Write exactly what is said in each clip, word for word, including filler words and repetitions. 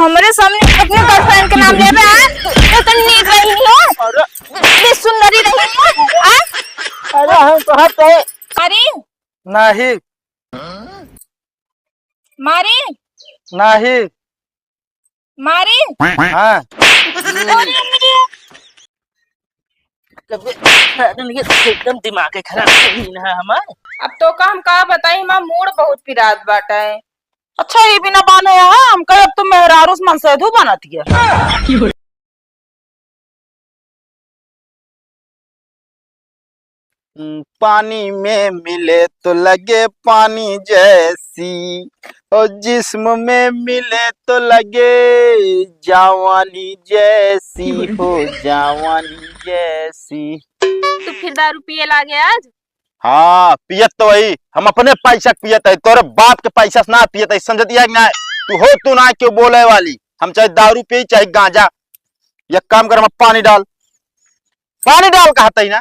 हमरे सामने अपने गर्लफ्रेंड के नाम लेबे, हैं? तो तुम नीक रही हो? अरे। इतनी सुंदरी रही हो, हैं? अरे, हम कहत है। मारी? नाही। मारी? नाही। मारी? हाँ। अरे, मेरी कबे, एकदम दिमाग खराब करी ना हमार। अब तोका हम का बताई, हमार मूड बहुत पिरात बाटे। अच्छा, ई बिना बाने है, हम कहे अब तो मेहरारू से मनसेधू बनत है। हम्म, पानी में मिले तो लगे पानी जैसी, और जिस्म में मिले तो लगे जवानी जैसी, हो जवानी जैसी। तू फिर दारू पिए लागे आज? हाँ, पियत तो वही, हम अपने पैसा के पियत है, तोरे बाप के पैसा से ना पियत है, समझत है कि ना? तू हो, तू ना क्यों बोले वाली, हम चाहे दारू पी, चाहे गांजा, एक काम कर, हम पानी डाल, पानी डाल कहत ही ना।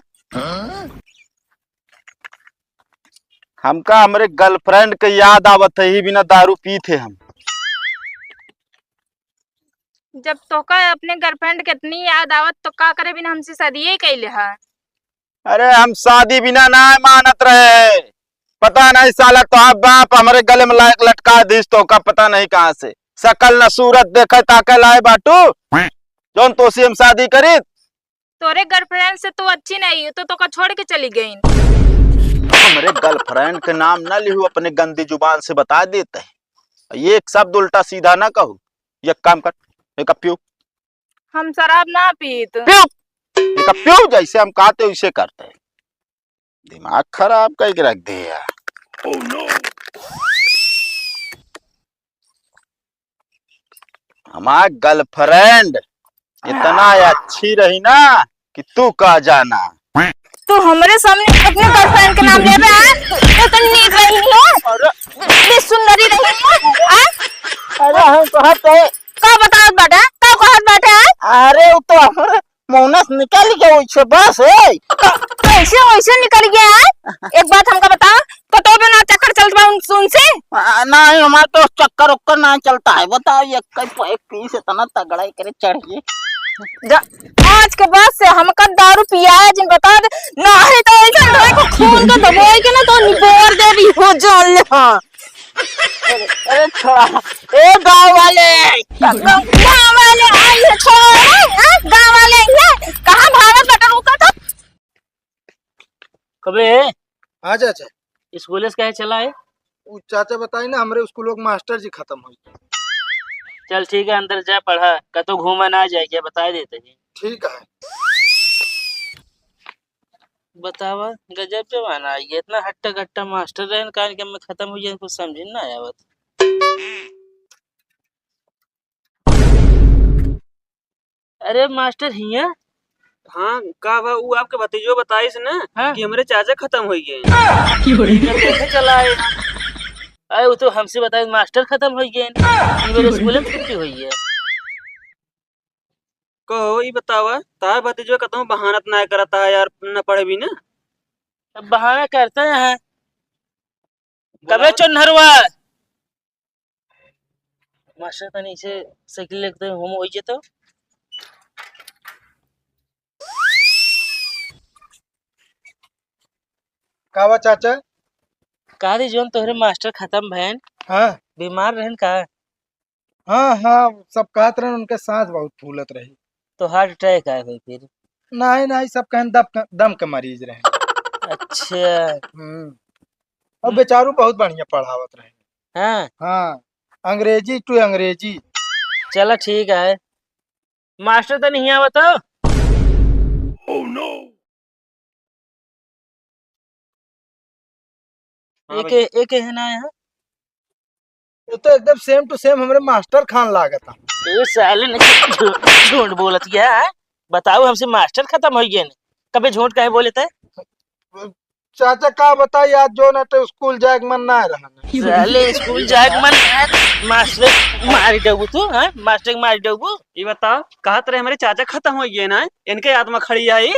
हमका हमरे गर्लफ्रेंड के याद आवत है, ही बिना दारू पीत है हम। जब तोका अपने गर्लफ्रेंड के इतनी याद आवत, तो का करे बिना हमसे शादी ही कैले हा? अरे, हम शादी बिना ना मानत रहे। पता नहीं साला तोहार बाप हमरे गले में लायक लटका दिस, तोका पता नहीं कहाँ से। शकल न सूरत देखे ताके लाए बाटू, जौन तोसे हम शादी करीत। तोरे गर्लफ्रेंड से तू अच्छी नहीं हो, तो तोका छोड़ के चली गई। हमरे गर्लफ्रेंड के नाम ना लिहू, अपने गंदी जुबान से बता देते हैं। एक शब्द उल्टा सीधा ना कहू। एक काम कर, एक पियो। हम शराब ना पीत। पियो, एक पियो, जैसे हम कहते वैसे करते हैं। दिमाग खराब करके रख दे यार। हमार गर्लफ्रेंड इतना अच्छी रही ना कि तू का जाना। तू हमरे सामने अपने गर्लफ्रेंड के नाम लेबे, हैं? तो तुम नीक रही हो? अरे। इतनी सुंदरी रही हो, हैं? अरे हम कहत है। का बतावत बाटे? का कहत बाटे, हैं? अरे वो तो हमरे मुंह से निकल गया वैसे बस, ए। क-, कैसे वैसे निकल गया है? एक बात हमका बताओ, पतो भी ना चक्कर चलत बा उन-, उनसे? आ, नहीं, हमार तो चक्कर उक्कर ना चलता है। बताओ, ये कई प-, एक पीस इतना तगड़ा एकरे चढ़ गए। जा, आज के बाद से हमका दारू पियाए जिन बता दे, ना है तो ऐसा ढोए को खून का दबोए के ना तो निपोर देबी हो जान ले, हाँ। अरे, अरे, छोड़ा। ए, गाँव वाले। गाँव वाले आई है, छोड़ो, ए, ए, गाँव वाले आई है। कहाँ भागत बटन रुका था? कबे? हाँ, चाचा। स्कूल से काहे चला है? उ चाचा बताई ना, हमरे स्कूल के मास्टर जी खत्म हो गए। चल, ठीक है, अंदर जा, पढ़ा। कतो घूमा ना जाए, क्या बता देते हैं। ठीक है। बतावा, गजब जमाना आ गया। इतना हट्टा कट्टा मास्टर रहन, कान के में खत्म हो गया, कुछ समझ में ना आवत। अरे मास्टर हिया। हाँ, का बा? उ आपके भतीजो बताइस ना हाँ। कि हमरे चाचा खत्म हो गए। हाँ। कैसे चला है? अरे, वो तो हमसे बताइस, मास्टर खत्म हो गए। मेरे स्कूल में छुट्टी हुई है। कहो, ई बतावा, तार भतीजवा कतहूँ बहानत ना करता है यार, न पढ़े भी ना। अब बहाना करते हैं। कबे चोन्हरवा? मास्टर तनी से साइकिल लेके हम हो जेतो। का बा चाचा? का रे, जौन तोहरे मास्टर खत्म भयन, हाँ। बीमार रहन का? हाँ, हाँ, सब कहत रहन उनके सांस बहुत फूलत रही। तो हार्ट अटैक आए होई फिर? नहीं, नहीं, सब कहन दम क-, दम के मरीज रहे। अच्छा। हम्म। और हम्म। बेचारू बहुत बढ़िया पढ़ावत रहे। हाँ। हाँ, अंग्रेजी to अंग्रेजी। चला ठीक है। मास्टर तो नहीं आवत हो? हाँ एके, भाई। एके है ना यहाँ? ये तो एकदम same to same हमरे मास्टर खान लागत है। तू साले ने झू-, झूठ बोलत है, हैं? बताओ हमसे मास्टर खत्म हो गए ने। कबे झूठ काहे बोले थे? चाचा का बताई, आज जो ना तो स्कूल जाए के मन ना रहा। साले स्कूल जाए के मन, मास्टर मारी देबू तू, हैं? मास्टर के मारी देबू। ये बताओ, कहत रहे हमरे चाचा खत्म हो गए ना, इनके आत्मा खड़ी आई।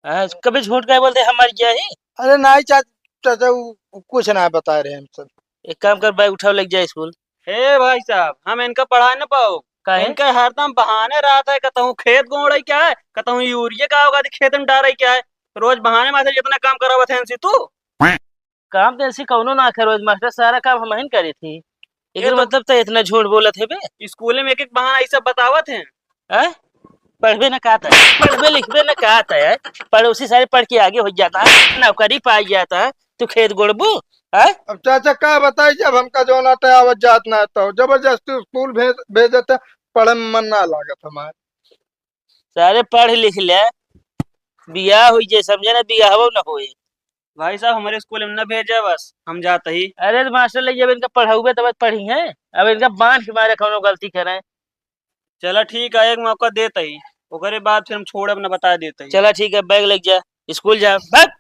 हाँ, कभी झूठ काहे बोलते, हम मर गया ही? अरे नहीं चा-, चाचा, उ, उ कुछ ना बता रहे हम सब। एक काम कर, बैग उठाओ, लेके जा स्कूल। हे भाई साहब, हम इनका पढ़ा न पाओ, काहे? इनका हरदम बहाने रहत है, कतहूँ खेत गोड़े क्या है, कतहूँ यूरिया का होगा, खेत में डारे क्या है, रोज बहाने मारे जितना काम करावत है इनसे तू। काम तो ऐसी कौनो ना करे, रोज मास्टर सारा काम हमहिन करे थी। ये एकर तो मतलब तो इतना झूठ बोलत है बे? स्कूल में एक एक बहाना ऐसा बतावत हैं। हैं? पढ़बे न कहत है, पढ़बे लिखबे न कहत है, पड़ोसी सारे पढ़ के आगे हो जाता है, नौकरी पाई जाता है, तू खेत गोड़बू? हैं? अब चाचा का बताई, जब हमका जौन आटे आवत जात ना तो जबरदस्ती स्कूल भेज, भेजत है, पढ़े में मन ना लागत हमार। सारे पढ़ लिख ले, बियाह होई जाए, समझे ना, बियाहवो न होए। भाई साहब, हमरे स्कूल में न भेजा, बस हम जात ही। अरे तो मास्टर लग जाबे, इनका पढ़ाउबे तब पढ़ी हैं, अब इनका बांध के मारे कौनो गलती करें। चला ठीक है, एक मौका देत ही, ओकरे बाद फिर हम छोड़ब न, बता देत ही। चला ठीक है, बैग लेके जा, स्कूल जा, भाग।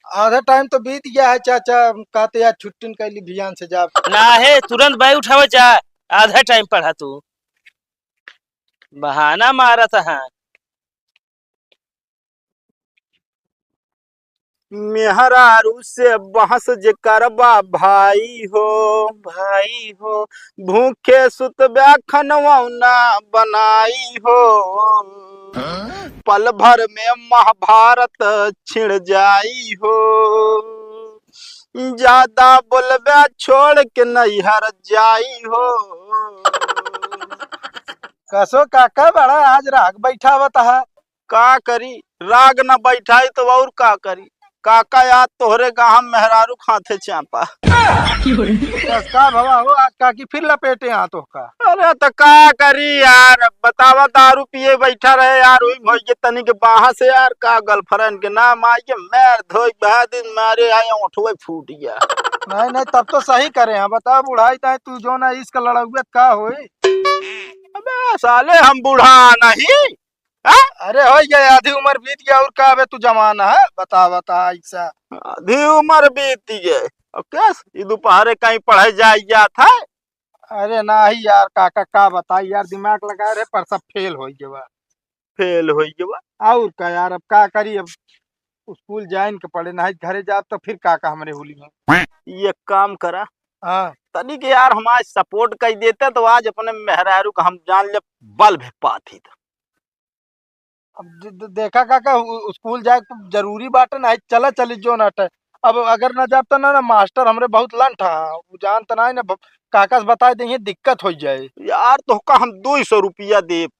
आधा टाइम तो बीत गया है चाचा, कहते यार छुट्टी न कैली, भियान से जा। ना है, तुरंत बैग उठावे जा, आधा टाइम पढ़ा तू, बहाना मारत है। मेहरारू से बहस जे करबा भाई हो, भाई हो, भूखे सुतबा खनवा ना बनाई हो। पल भर में महाभारत छिड़ जाई हो। ज्यादा बोलबा छोड़ के नैहर जाई हो। कसो काका बड़ा आज राग बैठावत है। का करी, राग न बैठाई तो और का करी। काका यार तोहरे गाँव मेहरारू खाथे चापा। बस का भवा हो, आज काकी फिर लपेटे हाथ तोहका। अरे तो का करी यार, बतावा दारू पिए बैठा रहे यार, वही भैया तनी के बाहा से यार, का गर्लफ्रेंड के नाम आई के मार धोई बहा दिन मारे आए ओठवे फूट गया। नहीं नहीं, तब तो सही करे हैं। बता बुढ़ाई ताई तू जौन है इसका लड़ौआ का होई। अबे साले हम बूढ़ा नहीं, हाँ? अरे हो गया, आधी उम्र बीत गया और का बे तू जवान है, बता बता ऐसा। आधी उम्र बीत गई, अब क्या ये दोपहरे कहीं पढ़े जाए जात है? अरे नहीं यार काका का बताई यार, दिमाग लगाए रहे पर सब फेल हो गया। फेल हो गया? और का यार, अब का करी, अब स्कूल जाइन के पड़े, नहीं घरे जात तो फिर काका हमरे हुली हैं। ये काम करा, हाँ। तनी के यार हम आज सपोर्ट कर देते तो आज अपने मेहरारू का हम जान ले बल भी पाती था। अब द-, द-, देखा काका, उ-, स्कूल जाए तो जरूरी बाटे ना, चला चली जो ना टे। अब अगर ना जाब तो ना, ना मास्टर हमरे बहुत लंठ है, उ जानत ना है ना, ब-, काका से बताए देंगे दिक्कत हो जाए। यार तोहका हम दो सौ रुपया देब,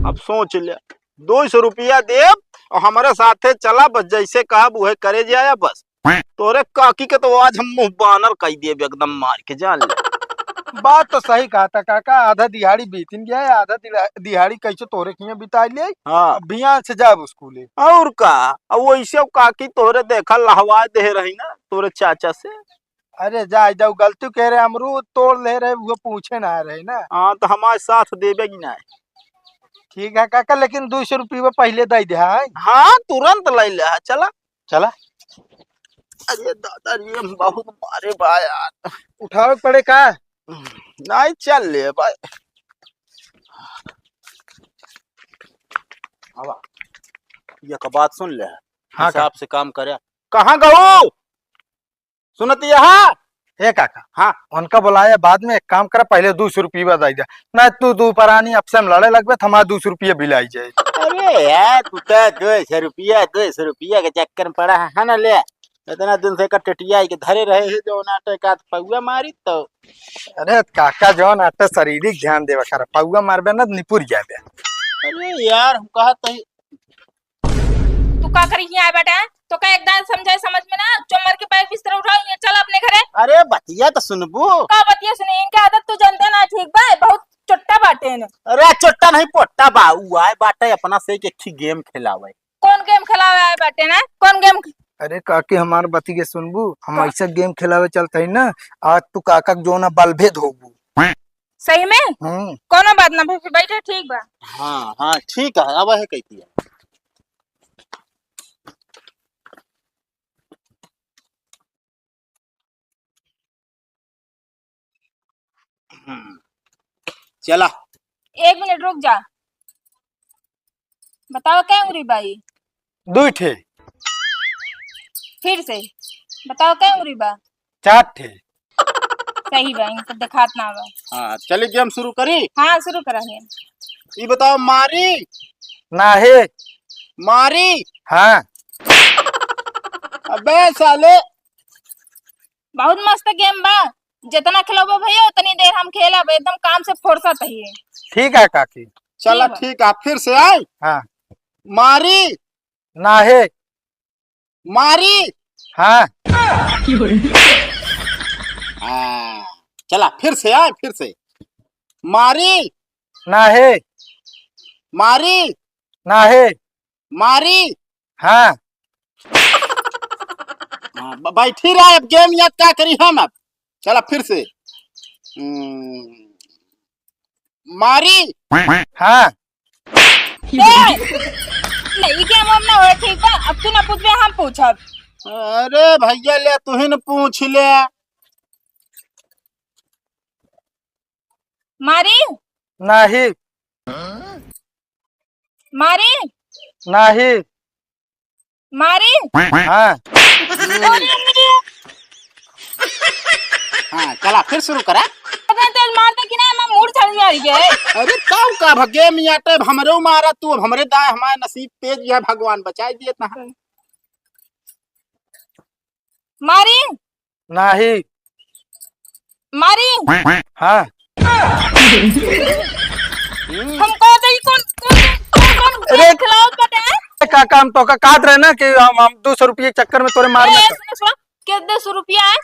अब सोच ले, दो सौ रुपया देब और हमारे साथे चला, बस जैसे कहब उहे करे जाया बस। तोरे काकी के तो आज हम मुंह बानर कई देब एकदम मार के, जान ले। बात तो सही कहा था काका, आधा दिहाड़ी बीतिन गया है, आधा दिला-, दिहाड़ी कैसे तोरे किया बिता ले। हाँ। अब बिहान से जाब स्कूले। और का, अब वैसे काकी तोरे देखा लहवा दे रही ना तोरे चाचा से। अरे जाए जाओ, गलती कह रहे, अमरूद तोड़ ले रहे, वो पूछे ना रहे ना। हाँ, तो हमारे साथ देबे कि नहीं? ठीक है काका, लेकिन दो सौ रुपया पहले दे दे, हाँ? हाँ, तुरंत ले ले, हाँ, चला। चला। अरे दादा रे, हम बहुत मारे बा यार। उठावे के पड़े का? नहीं, चल ले भाई। आवा, ये का बात सुन ले, हाँ हिसाब से काम करे। कहाँ गऊ? सुनत यहाँ? ए काका, हाँ। उनका बुलाया बाद में, एक काम करा, पहले दो सौ रुपया दे दे। ना तू दो परानी आपसे हम लड़े लगबे, तो हमारा दो सौ रुपया बिलाई जाए। अरे यार, तू तो दो सौ रुपया, दो सौ रुपया के चक्कर में पड़ा है, है ना? ले, इतना दिन से का टटिया के धरे रहे है, जो नाटक का पौआ मारी तो। अरे काका, जो नाटक शारीरिक ध्यान देवा कर, पौआ मारबे ना, निपुर जाबे। अरे यार, हम कहा तो तू का करी हियाँ आए बाटे, हैं? तो का एकदम समझाए समझ में ना, चुम्मर के बैग बिस्तर उठाओ, ये चल अपने घरे। अरे बतिया तो सुनबू। का बतिया सुनी? इनके आदत तू जानते ना ठीक बा, बहुत चोट्टा बाटे न। अरे चोट्टा नहीं पोट्टा बा, उ आए बाटे अपना से एक अच्छी गेम खिलावे। कौन गेम खिलावे आए बाटे ना? कौन गेम? अरे काकी हमार बतिया सुनबू, हम का? ऐसा गेम खिलावे चलते हैं ना, आज तू काका के जो ना बल भेद होबू। सही में? हम्म। कोनो बात ना, फिर बैठे, ठीक बा। हाँ, हाँ, ठीक है, अब है कहती है। हम्म। चला। एक मिनट रुक जा। बताओ, कै उंगरी बा ई? दुई ठे। फिर से बताओ, कै उंगरी बा? चार ठे। सही बा, इनको देखात ना बा। हाँ, चली game शुरू करी? हाँ, शुरू करा है। ई बताओ, मारी? ना है। मारी? हाँ। अबे साले। बहुत मस्त game बा, जितना खेलबो भैया उतनी देर हम खेलब, एकदम काम से फुर्सत ही। ठीक है काकी। चला ठीक बा। ठीक है, फिर से आए। हाँ। मारी? ना है। मारी? हाँ। हाँ, चला फिर से आए, फिर से। मारी? ना है। मारी? ना है। मारी? हाँ। हाँ, ब-, बैठी रहा, अब game याद का करी हम अब। चला फिर से। हम्म, मारी? हाँ। ए, नहीं, game हम ना होए, ठीक बा? अब तू ना पूछबे, हम पूछब। अरे भैया, ले तू ही न पूछ ले। मारी? नाही। मारी? नाही। मारी? हाँ। अरे, मेरी हाँ, चला, फिर शुरू करा। अरे, तेल मार दे कि ना, मैं मूड़ चढ़ जा रही है। अरे, तब का भ-, game में आटे, अब हमरे मारा तू, अब हमरे दाए, हमारे नसीब तेज है, भगवान बचाए दिए तहाँ। मारी? नाही। मारी? हाँ। हमको तो ई कौन, कौन, कौन, कौन अरे, game खिलावत बाटे? का काम तो का कहत रहे ना कि हम, हम दो सौ रुपये के चक्कर में तोरे मार ए, ना। सुनो, सुनो, के दो सौ रुपया है?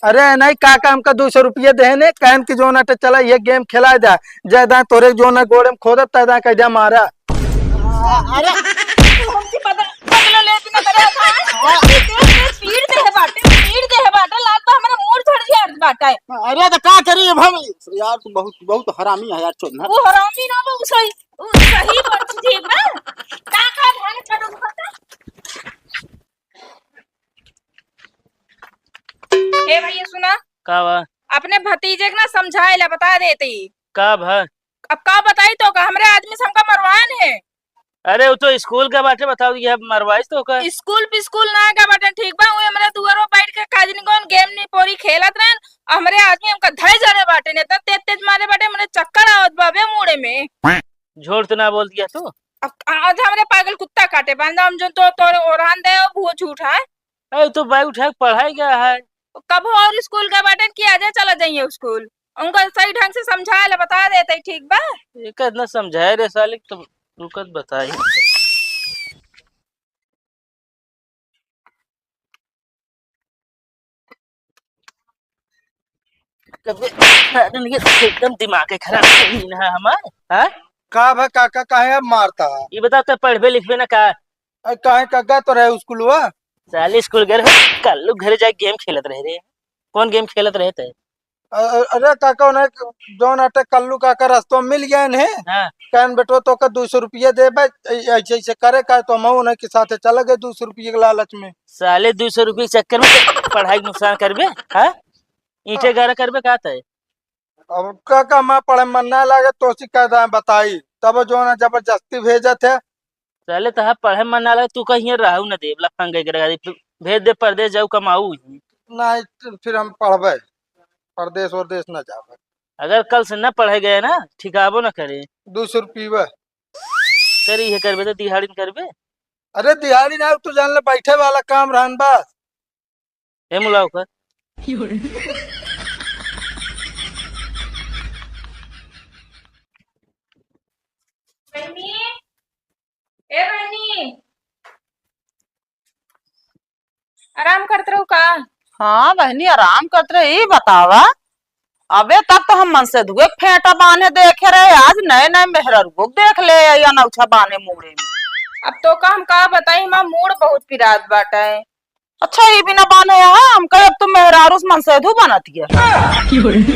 अरे नहीं, का काम का दो सौ रुपये देहे ने, कहन कि जो ना तो चला ये game खिला जा, ज्यादा तोरे जो ना गोड़े में खोदब, तैदा कह जा मारा। अरे। हमके बदल, बदला लेत ना करे था। तेज, तेज पीट दे है बाटे, पीट दे है बाटे, लात बा हमारा मूड़ झड़ झड़ बाटे। अरे तो का करी अब हम? यार तू बहुत, बहुत हरामी है यार, चोदना। वो हरामी ना, वो सही, वो सही बात ठीक बा। का, का भागे छटक बता? ए भैया सुना। का बा? अपने भतीजे के ना समझाए ला, बता देती। का भा? अब का बताई तो का, हमरे आदमी से हमका मरवान है। अरे, वो तो स्कूल का बाटे, बताओ, ये मरवाइस तो का? स्कूल पिस्कूल ना का बाटे, ठीक बा? वो हमरे दुआरो बैठ के काजनी कौन गेम नी पोरी खेलत रहन, हमरे आदमी हमका धै जरे बाटे, ने त तेज तेज मारे बाटे, हमरे चक्कर आवत बा बे मूड़े में। झूठ तो ना बोल दिया तू। अब आज हमरे पागल कुत्ता काटे, बांधा हम जो तो तोरे ओरहान दे, वो झूठ है। अरे, तो बैग उठा के पढ़ाई गया है। कबो और स्कूल गए बाटेन कि आजे चला जाइए स्कूल। उनका सही ढंग से समझाए ला बता देते, ठीक बा? ये का इतना समझाए रे साले, तो रुकत बताई। कबे, एकदम दिमाग के खराब कर दी ना हमार, हाँ? का भा काका, काहे अब मारता है? ये बता, ते पढ़बे लिखबे ना का? अरे काहे काका, तो रहे स्कूलवा? साले स्कूल गए रहे, कल्लू घरे जाके गेम खेलत रहे रे। कौन गेम खेलत रहे ते? अ-, अ-, अरे काका, उन्हें जौन अटे कल्लू काका रस्तों में मिल गए ने। हाँ। कहन बेटो तो का दो सौ रुपया देबे, ऐ-, ऐसे, ऐसे करे का, तो हम उन्हें के साथे चला गए दो सौ रुपये के लालच में। साले दो सौ रुपये के चक्कर में पढ़ाई के नुकसान करबे, हाँ? ईंटे गारा करबे का तय? अब का, का मैं पढ़े मन ना लागे, तो सी कह दे बताई, तब जो ना जबरदस्ती भेजत है। साले तहार पढ़े मन ना लागे, तू कहीं रहू ना देब, लफंगे के रगा दे, भेज दे परदेस, जाऊ कमाऊ। नहीं, तो फिर हम पढ़बे, परदेस वरदेस ना जाबे। अगर कल से ना पढ़े गए ना, ठिकाबो ना करे। दो सौ रुपये। करी है करबे तो दिहाड़ी में करबे। अरे दिहाड़ी ना, तू जान ले, बैठे वाला काम रहन बस। ए मुलाव कर। बहनी, ए बहनी, आराम करत रहू का? हाँ बहनी, आराम करत रहे। ई बतावा, अबे तक तो हम मनसेधुए के फेंटा बांधे देखे रहे, आज नए नए मेहरारुओ के देख ले आई अनौछा बांधे मूड़े में। अब तो का हम का बताई, हमार मूड़ बहुत पिरात बाटे। अच्छा, ई बिना बांधे है, हम कहे अब तो मेहरारू से मनसेधु बनत है। नाही बहनी,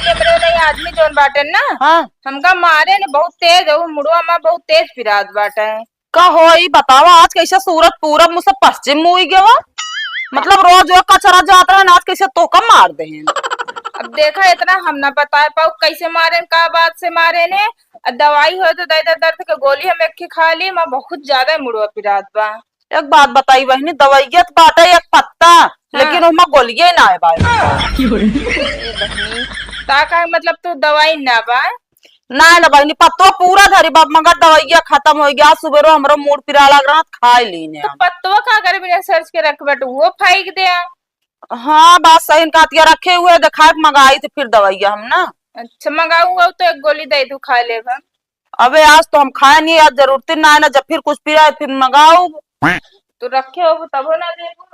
हमरे नहीं आदमी जौन बाटे ना, हाँ। हमका मारे ने बहुत तेज, और मुड़वा में बहुत तेज पिरात बाटे। का हो, ई बतावा, आज कैसे सूरज पूरब मुँह से पश्चिम मुँह गवा? मतलब, रोज वो कचरा जात रहे, आज कैसे तोका मार देहेन? अब देखा, इतना हम ना बताए पाऊ, कैसे मारेन, का बात से मारेन। अब दवाई हो तो दे दे, दर्द के गोली हम एक खा ली, मैं बहुत ज्यादा मुड़वा पिरात बा। एक बात बताई बहिनी, दवाइया त बाटे एक पत्ता, हाँ। लेकिन ओमा गोलिये ना आए बाए। ए बहिनी, का कहे मतलब तू दवाई ना बा? ना ना बहिनी, पत्तो पूरा धरी बा, मगर दवाइया खतम होइ गया। सुबेरो हमरो मूड पिराए लग रहा, खाए लीने तो हम। पत्तो का करे बिना सर्च के रख बट वो फाइक दे। हाँ, बात सही न कहती है, रखे हुए देखाए के मंगाई थी फिर दवाइया हम ना। अच्छा, मंगाऊ तो एक गोली दे दू, खा लेब हम। अबे आज तो हम खाए नहीं, आज जरूरत ही ना है ना, जब फिर कुछ पी रहा है फिर मंगाऊ। तो रखे हो तबो ना लेबो।